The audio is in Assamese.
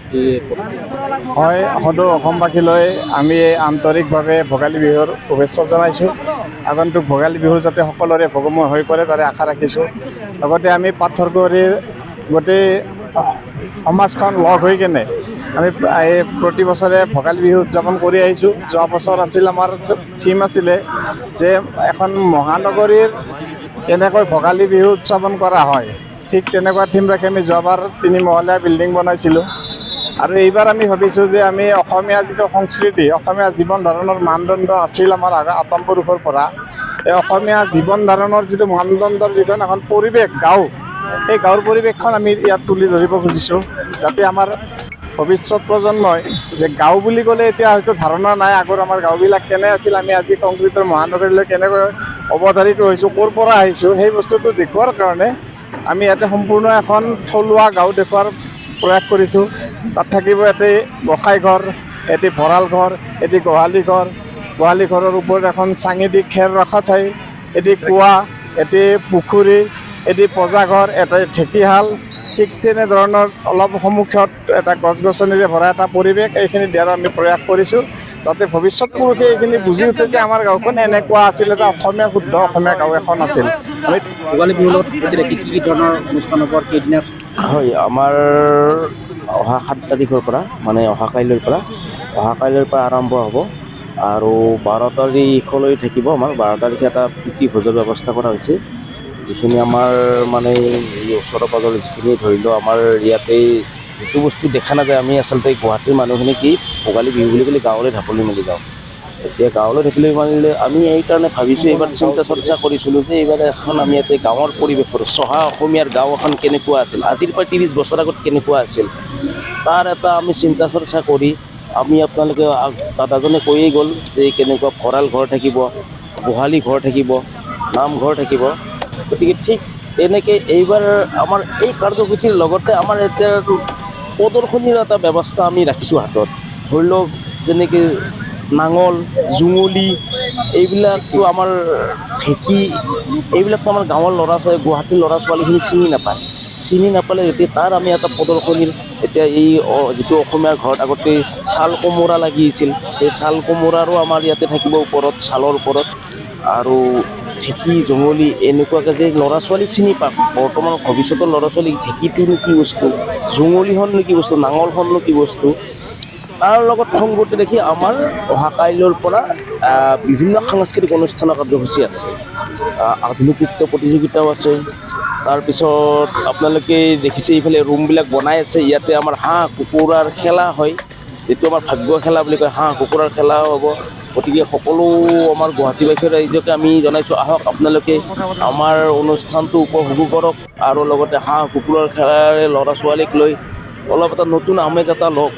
কাৰ্যসূচী। হয়, সদৌ অসমবাসীলৈ আমি আন্তৰিকভাৱে ভোগালী বিহুৰ শুভেচ্ছা জনাইছোঁ। আগন্তুক ভোগালী বিহু যাতে সকলোৰে ভোগময় হৈ পৰে, তাৰে আশা ৰাখিছোঁ। লগতে আমি পাথৰকুঁৱৰীৰ গোটেই সমাজখন লগ হৈ কেনে আমি এই প্ৰতি বছৰে ভোগালী বিহু উদযাপন কৰি আহিছোঁ। যোৱা বছৰ আছিল আমাৰ থিম আছিলে যে এখন মহানগৰীৰ কেনেকৈ ভোগালী বিহু উদযাপন কৰা হয়, ঠিক তেনেকুৱা থিম ৰাখি আমি যোৱাবাৰ তিনিমহলীয়া বিল্ডিং বনাইছিলোঁ। আৰু এইবাৰ আমি ভাবিছোঁ যে আমি অসমীয়া যিটো সংস্কৃতি, অসমীয়া জীৱন ধাৰণৰ মানদণ্ড আছিল আমাৰ আতম পুৰুষৰ পৰা, এই অসমীয়া জীৱন ধাৰণৰ যিটো মানদণ্ডৰ যিখন এখন পৰিৱেশ গাঁও, সেই গাঁৱৰ পৰিৱেশখন আমি ইয়াত তুলি ধৰিব খুজিছোঁ, যাতে আমাৰ ভৱিষ্যত প্ৰজন্মই যে গাঁও বুলি ক'লে এতিয়া হয়তো ধাৰণা নাই আগৰ আমাৰ গাঁওবিলাক কেনে আছিল, আমি আজি কংক্ৰিটৰ মহানগৰীলৈ কেনেকৈ অৱধাৰিত হৈছোঁ, ক'ৰ পৰা আহিছোঁ, সেই বস্তুটো দেখুওৱাৰ কাৰণে আমি ইয়াতে সম্পূৰ্ণ এখন থলুৱা গাঁও দেখুওৱাৰ প্ৰয়াস কৰিছোঁ। তাত থাকিব এটি গোসাঁই ঘৰ, এটি ভঁৰাল ঘৰ, এটি গোহালি ঘৰ, গোহালি ঘৰৰ ওপৰত এখন চাঙি দি খেৰ ৰখা ঠাই, এটি কুঁৱা, এটি পুখুৰী, এটি পঁজা ঘৰ, এটা ঢেঁকীশাল, ঠিক তেনেধৰণৰ অলপ সন্মুখত এটা গছ গছনিৰে ভৰা এটা পৰিৱেশ, এইখিনি দিয়াৰ আমি প্ৰয়াস কৰিছোঁ, যাতে ভৱিষ্যত পুৰুষে এইখিনি বুজি উঠে যে আমাৰ গাঁওখন এনেকুৱা আছিল, এটা অসমীয়া শুদ্ধ অসমীয়া গাঁও এখন আছিল। আমি ভোগালী বিহুৰ লগত সংগতি ৰাখি কি কি ধৰণৰ অনুষ্ঠান হ'ব আৰু কেইদিনা? হয়, আমাৰ অহা 7 তাৰিখৰ পৰা, মানে অহা কাইলৈৰ পৰা আৰম্ভ হ'ব আৰু 12 তাৰিখলৈ থাকিব। আমাৰ 12 তাৰিখে এটা প্ৰীতি ভোজৰ ব্যৱস্থা কৰা হৈছে। যিখিনি আমাৰ মানে এই ওচৰে পাঁজৰে যিখিনি ধৰি লওক আমাৰ ইয়াতে যিটো বস্তু দেখা নাযায়, আমি আচলতে গুৱাহাটীৰ মানুহখিনি কি ভোগালী বিহু বুলি ক'লে গাঁৱলৈ ঢাপলি মেলি যাওঁ। এতিয়া গাঁৱলৈ ঢাপলি মাৰিলে আমি এইকাৰণে ভাবিছোঁ, এইবাৰ চিন্তা চৰ্চা কৰিছিলোঁ যে এইবাৰ এখন আমি ইয়াতে গাঁৱৰ পৰিৱেশৰ চহা অসমীয়াৰ গাঁও এখন কেনেকুৱা আছিল, আজিৰ পৰা 30 বছৰ আগত কেনেকুৱা আছিল, তাৰ এটা আমি চিন্তা চৰ্চা কৰি আমি আপোনালোকে দাদাজনে কৈয়ে গ'ল যে কেনেকুৱা ভঁৰাল ঘৰ থাকিব, গোহালি ঘৰ থাকিব, নামঘৰ থাকিব। গতিকে ঠিক তেনেকৈ এইবাৰ আমাৰ এই কাৰ্যসূচীৰ লগতে আমাৰ এতিয়া প্ৰদৰ্শনীৰ এটা ব্যৱস্থা আমি ৰাখিছোঁ হাতত। ধৰি লওক যেনেকৈ নাঙল, জুঙলি, এইবিলাকতো আমাৰ ঢেঁকী, এইবিলাকতো আমাৰ গাঁৱৰ ল'ৰা ছোৱালী, গুৱাহাটীৰ ল'ৰা ছোৱালীখিনি চিনি নাপায়। চিনি নাপালে এতিয়া তাৰ আমি এটা প্ৰদৰ্শনীৰ এতিয়া এই যিটো অসমীয়া ঘৰত আগতে ছাল কোমোৰা লাগি আছিল, সেই ছাল কোমোৰাৰো আমাৰ ইয়াতে থাকিব ওপৰত, ছালৰ ওপৰত, আৰু ঢেঁকী, জঙলি, এনেকুৱাকৈ যে ল'ৰা ছোৱালী চিনি পাওক। বৰ্তমান ভৱিষ্যতৰ ল'ৰা ছোৱালীক ঢেঁকীটোনো কি বস্তু, জঙলিখননো কি বস্তু, নাঙলখননো কি বস্তু, তাৰ লগত সংগতি ৰাখি আমাৰ অহা কাইলৈৰ পৰা বিভিন্ন সাংস্কৃতিক অনুষ্ঠানৰ কাৰ্যসূচী আছে, আধুনিক নৃত্য প্ৰতিযোগিতাও আছে। তাৰপিছত আপোনালোকে দেখিছে এইফালে ৰুমবিলাক বনাই আছে, ইয়াতে আমাৰ হাঁহ কুকুৰাৰ খেলা হয়, যিটো আমাৰ ভাগ্য খেলা বুলি কয়, হাঁহ কুকুৰাৰ খেলাও হ'ব। গতিকে সকলো আমাৰ গুৱাহাটীবাসী ৰাইজকে আমি জনাইছোঁ, আহক আপোনালোকে আমাৰ অনুষ্ঠানটো উপভোগ কৰক আৰু লগতে হাঁহ কুকুৰাৰ খেলাৰে ল'ৰা ছোৱালীক লৈ অলপ এটা নতুন আমেজ এটা লওক।